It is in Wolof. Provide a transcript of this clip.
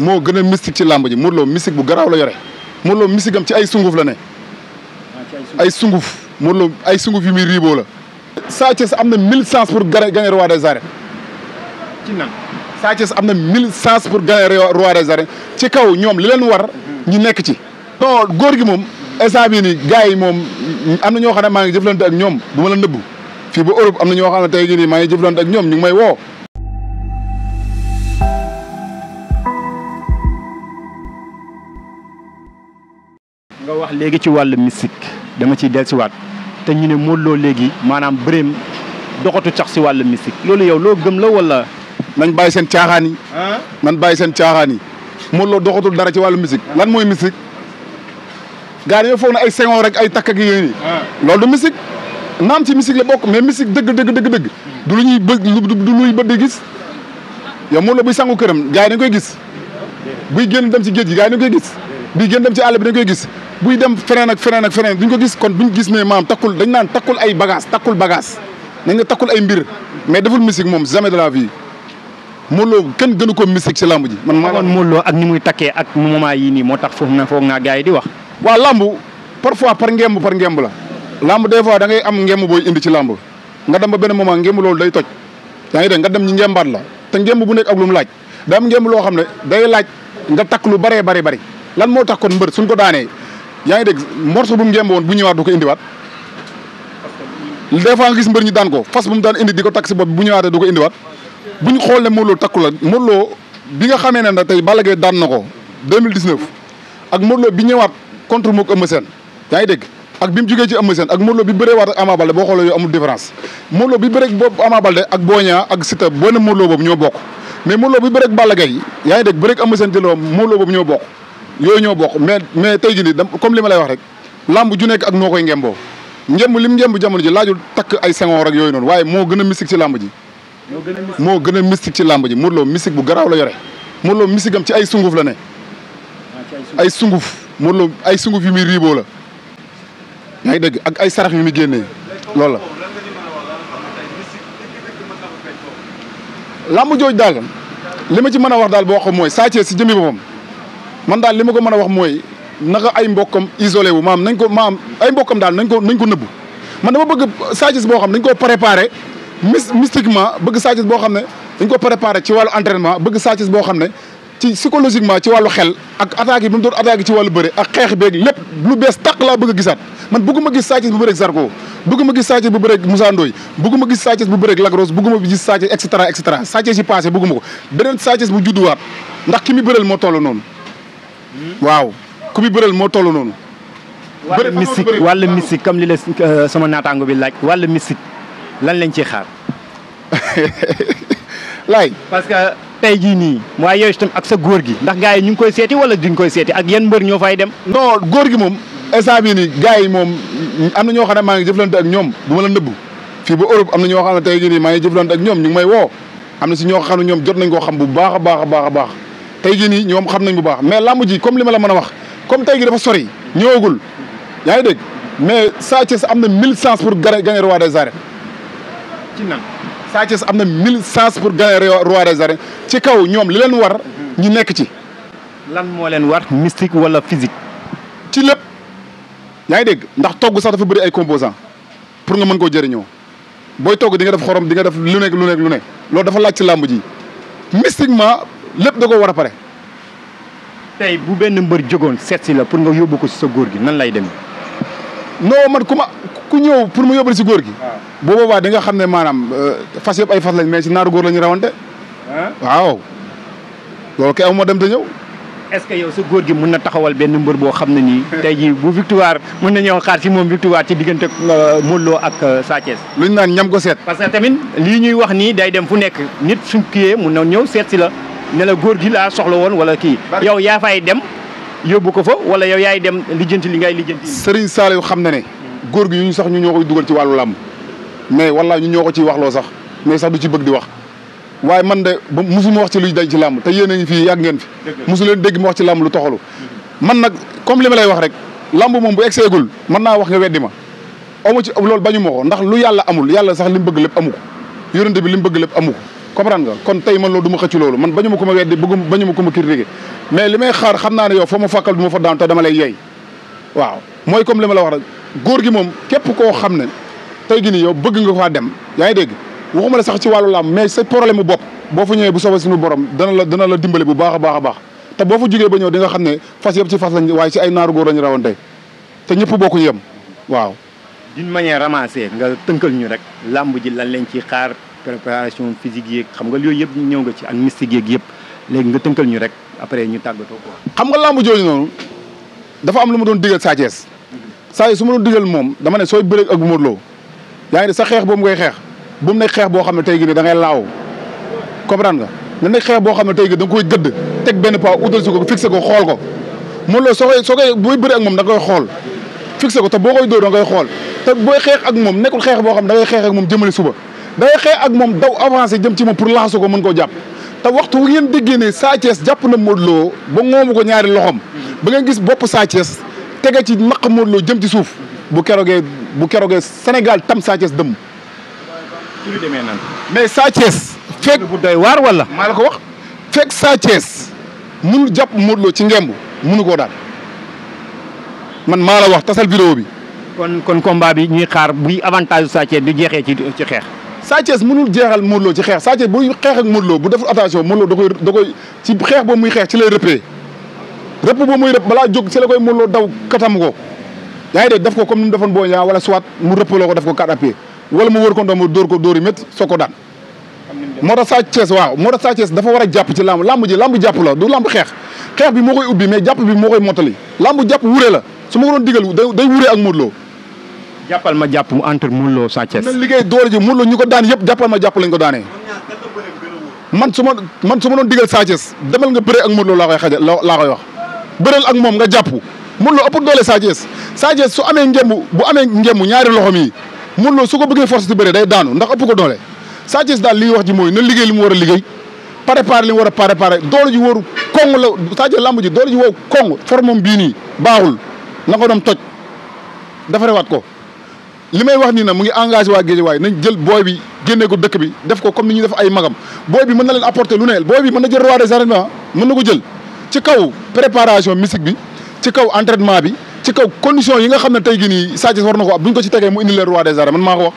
moo gën a mystique ci làmb ji Modou Lo mystique bu garaaw la yore Modou Lo mystique am ci ay sunguf la ne. ay sunguf Modou Lo ay sunguf yu muy riiboo la. Sa Thiès am na 1000 chances pour gagner roi des arènes. ci nan Sa Thiès am na 1000 chances pour gagner roi des arènes ci kaw ñoom li leen war ñu nekk ci. non góor gi moom instant bii nii gars yi moom am na ñoo xam ne maa ngi jëflante ak ñoom du ma la nëbbu fii ba Europe am na ñoo xam ne tey jii nii maa ngi jëflante ak ñoom ñu ngi may woo. nga wax léegi ci wàllu mystique dama ciy dellusiwaat te ñu ne Modou Lo léegi maanaam bëreem doxatu sax si wàllu mystique loolu yow loo gëm la wala. nañ bàyyi seen caaxaan yi. nañ bàyyi seen caaxaan yi Modou Lo doxatul dara ci wàllu mystique lan mooy mystique. gaa yi dañoo foog ne ay sengoor rek ay takk ak yéen loolu du mystique naam ci mystique la bokk mais mystique dëgg du lu ñuy du luy bët di gis yow Modou Lo buy sangu këram gaa yi dañ koy gis buy génn dem ci géej gi gaa yi dañ koy gis buy génn dem ci àll bi dañ koy gis buy dem feneen ak feneen duñ ko gis kon duñ gis ne maam takkul dañ naan takkul ay bagage takkul bagage nañ nga takkul ay mbir mais deful mystique moom jamais de la vie Modou Lo kenn gënu ko mystique ci lamb ji. man maa woon Modou Lo ak ni muy takkee ak moment yii nii moo tax foog naa gars yi di wax. waaw lamb parfois par ngemb la lamb des fois da ngay am ngemb booy indi ci lamb nga dem ba benn moment ngemb loolu day toj yaa ngi dégg nga dem ñi ngembaat la te ngemb bu nekk ak lu mu laaj da am ngemb loo xam ne day laaj nga takk lu bëree bëri lan moo tax kon mbër suñ ko daanee yaa ngi dégg morceau bu mu ngemb woon bu ñëwaat du ko indiwaat des fois nga gis mbër ñi daan ko fas bu mu daan indi di ko takk si bopp bi bu ñëwaatee du ko indiwaat bu ñu xool ne Modou Lo takku la Modou Lo bi nga xamee ne nag tey Balla Gaye daan na ko 2019 ak Modou Lo bi ñëwaat contre mook Eumeu Sène yaa ngi dégg ak bi mu jógee ci Eumeu Sène ak Modou Lo bi bëree waat ak Ama Baldé boo xoolee yow amul différence Modou Lo bi bëree boobu Ama Baldé ak Boy Niang ak Siteu boo ne Modou Lo boobu ñoo bokk mais Modou Lo bi bëree ak Balla Gaye yaa ngi dégg bëree ak Eumeu Sène jëloo Modou Lo boobu ñoo bokk yooyu ñoo bokk mais tey jii nii comme li ma lay wax rek lamb ju nekk ak noo koy ngemboo ngemb lim ngemb jamono ji laajul takk ay sengoor ak yooyu noonu waaye moo gën a mystique ci lamb ji moo gën a mystique ci lamb ji Modou Lo mystique bu garaaw la yore Modou Lo mystique am ci ay sunguf la ne ay sunguf Modou Lo ay sunguf yu muy riiboo la yaa ngi dégg ak ay sarax yu muy génnee loolu la lamb jooj daal li ma ci mën a wax daal boo xam mooy Sa Thiès si jëmmi boppam man daal li ma ko mën a wax mooy naka ay mbokkam isolé wu maam nañ ko maam ay mbokkam daal nañ ko nëbbu man dama bëgg Sa Thiès boo xam dañ koo préparé mystiquement bëgg Sa Thiès boo xam ne dañ ko préparé ci wàllu entraînement bëgg Sa Thiès boo xam ne ci psychologiquement ci wàllu xel ak attaque yi bi mu doon attaque ci wàllu bëre ak xeex beeg lépp lu bees tàq laa bëgg a gisaat man bëgguma gis Sa Thiès bu bëreeg Zarko bëgguma gis Sa Thiès bu bëreeg Moussa Ndoye bëgguma gis Sa Thiès bu bëreeg Lac Rose bëgguma gis Sa Thiès et cetera Sa Thiès yi passé bëgguma ko beneen Sa Thiès bu judduwaat ndax ki mi bëreel moo toll noonu waaw ku mi bëreel moo toll noonu. wàllu mystique comme li la sama naataango bi laaj wàllu mystique lan lañ ciy xaar. laay parce que tey jii nii waaye yooyu itam ak sa góor gi ndax gars yi ñu ngi koy seeti wala duñ koy seeti ak yan mbër ñoo fay dem. non góor gi moom instant bii nii gars yi moom am na ñoo xam ne maa ngi jëflante ak ñoom du ma la nëbbu fii ba Europe am na ñoo xam ne tey jii nii maa ngi jëflante ak ñoom ñu ngi may woo am na si ñoo xam ne ñoom jot nañ koo xam bu baax a baax tey jii nii ñoom xam nañ bu baax mais lamb ji comme li ma la mën a wax comme tey gi dafa sori ñëwagul yaa ngi dégg mais Sa Thiès am na 1000 chances pour gagner roi des arènes. ci nan Sa Thiès am na 1000 chances pour gagner roi des arènes ci kaw ñoom li leen war ñu nekk ci. lan moo leen war mystique wala physique. ci lépp yaa ngi dégg ndax togg sax dafa bëri ay composants pour nga mën koo jëriñoo booy togg di nga def xorom di nga def lu nekk loolu dafa laaj ci làmb ji mystiquement lépp da koo war a pare. tey bu benn mbër jógoon seet si la pour nga yóbbu ko si sa góor gi nan lay demee. non man ku ñëw pour ma yóbbu si góor gi. boo boobaa di nga xam ne maanaam fas yëpp ay fas lañ mais si naaru góor la ñu rawante. waaw loolu kay aw ma dem te ñëw. est-ce que yow sa góor gi mën na taxawal benn mbër boo xam ne nii tey jii bu victoire mën na ñëw xaar si moom victoire ci diggante Modou Lo ak Sa Thiès. lu ñu naan ñam ko seet. parce que tamit lii ñuy wax nii day dem fu nekk nit suñ kiyee mun na ñëw seet si la. ne la góor gi laa soxla woon wala kii yow yaa fay dem yóbbu ko fa wala yow yaay dem lijjanti li ngay lijjanti. Serigne Saliou xam na ne góor gi ñu sax ñu ñoo koy dugal ci wàllu làmb mais wallaahi ñu ñoo ko ciy waxloo sax mais sax du ci bëgg di wax waaye man de ba musuma wax ci luy dañ ci làmb te yéen a ngi fii yàgg ngeen fi. mosu leen dégg ma wax ci làmb lu toxalu man nag comme li ma lay wax rek làmb moom bu egseegul mën naa wax nga weddi ma amu ci loolu bañu ma ko ndax lu yàlla amul yàlla sax li mu bëgg lépp amu ko yonente bi li mu bëgg lépp amu ko comprendre nga kon tey man loolu du ma xëcc loolu man bañu ma ko ma weddi bañu ma ko ma critiquer mais li may xaar xam naa ne yow foo ma fàkkal du ma fa daan te dama lay yey waaw mooy comme li ma la wax rek góor gi moom képp koo xam ne tey gi nii yow bëgg nga faa dem yaa ngi dégg waxuma la sax ci wàllu làmb mais sa problème bu bopp boo fa ñëwee bu soobee suñu borom dana la dimbale bu baax a baax a baax te boo fa jógee ba ñëw di nga xam ne fas yëpp ci fas lañ waaye ci ay naaru góor lañu rawante te ñëpp bokku yem waaw. d'une manière ramassée nga tënkal ñu rek làmb ji lan lañ ci xaar préparation physique yeeg xam nga yooyu yëpp ñëw nga ci ak mystique yeeg yëpp léegi nga tënkal ñu rek après ñu tàggatoo ko. xam nga làmb jooju noonu dafa am lu ma doon digal Sa Thiès saa yi su ma doon digal moom dama ne sooy bëreeg ak Modou Lo yaa ngi ne sa xeex boobu ngay xeex bu mu nekk xeex boo xam ne tey gi nii da ngay laaw comprendre nga na nekk xeex boo xam ne tey gi da nga koy gëdd teg benn pas utal si ko fixé ko xool ko Modou Lo soo koy booy bëri ak moom da nga koy xool fixé ko te boo koy dóor da ngay xool te booy xeex ak moom nekkul xeex boo xam ne da ngay xeex ak moom jëmale suba da ngay xeex ak moom daw avancé jëm ci moom pour laxasu ko mën koo jàpp te waxtu wu ngeen déggee ne Sa Thiès jàpp na Modou Lo ba ngoomu ko ñaari loxom ba ngeen gis bopp Sa Thiès tege ci naq Modou Lo jëm ci suuf bu keroogee Sénégal tam Sa Thiès dëmm. lu demee nan mais Sa Thiès. fekk bu doy waar wala. maa la ko wax fekk Sa Thiès mënul jàpp Modou Lo ci ngemb mënu koo daal man maa la wax tasal vidéo bi. kon combat bi ñuy xaar buy avantage Sa Thiès du jeexee ci xeex. Sa Thiès mënul jeexal Modou Lo ci xeex Sa Thiès buy xeex ak Modou Lo bu deful attention Modou Lo da koy ci xeex boobu muy xeex ci lay rëppee rëpp boobu muy rëpp balaa jóg ci la koy Modou Lo daw katam ko. yaa ngi dégg def ko comme ni mu defoon Boy Niang wala soit mu rëppaloo ko def ko 4 appuis wala mu wër ko ndox mu dóor ko dóor yi métti soo ko daan. moo tax Sa Thiès waaw moo tax Sa Thiès dafa war a jàpp ci làmb ji làmb jàpp la du làmb xeex bi moo koy ubbi mais jàpp bi moo koy mottali làmb jàpp wure la su ma ko doon digal day wure ak Modou Lo. jàppal ma jàpp mu entre Modou Lo Sa Thiès. na liggéey doole ji Modou Lo ñu ko daan yëpp jàppal ma jàpp lañ ko daanee. man su ma doon digal Sa Thiès demal nga bëree ak Modou Lo laa koy wax bëreel ak moom nga jàpp Modou Lo ëpp doole Sa Thiès Sa Thiès su amee ngemb ñaari loxom yi Modou Lo su ko bëggee force di bëre day daanu ndax ëpp ko doole Sa Thiès daal liy wax ji mooy na liggéey li mu war a liggéey préparé li mu war a préparé doole ji wóoru kong la Sa Thiès lamb ji doole ji wow kong formam bii nii baaxul na ko doon toj dafa rewaat ko li may wax nii nag mu ngi engagé waa Guédiawaye nañ jël booy bi génnee ko dëkk bi def ko comme ni ñuy def ay magam booy bi mën na leen apporter lu ne booy bi mën na jël roi des arènes mën na ko jël ci kaw préparation musique bi ci kaw entraînement bi ci kaw condition yi nga xam ne tey gi nii Sa Thiès war na ko ab bu ñu ko ci tegee mu indi leen roi des arènes man maa ko wax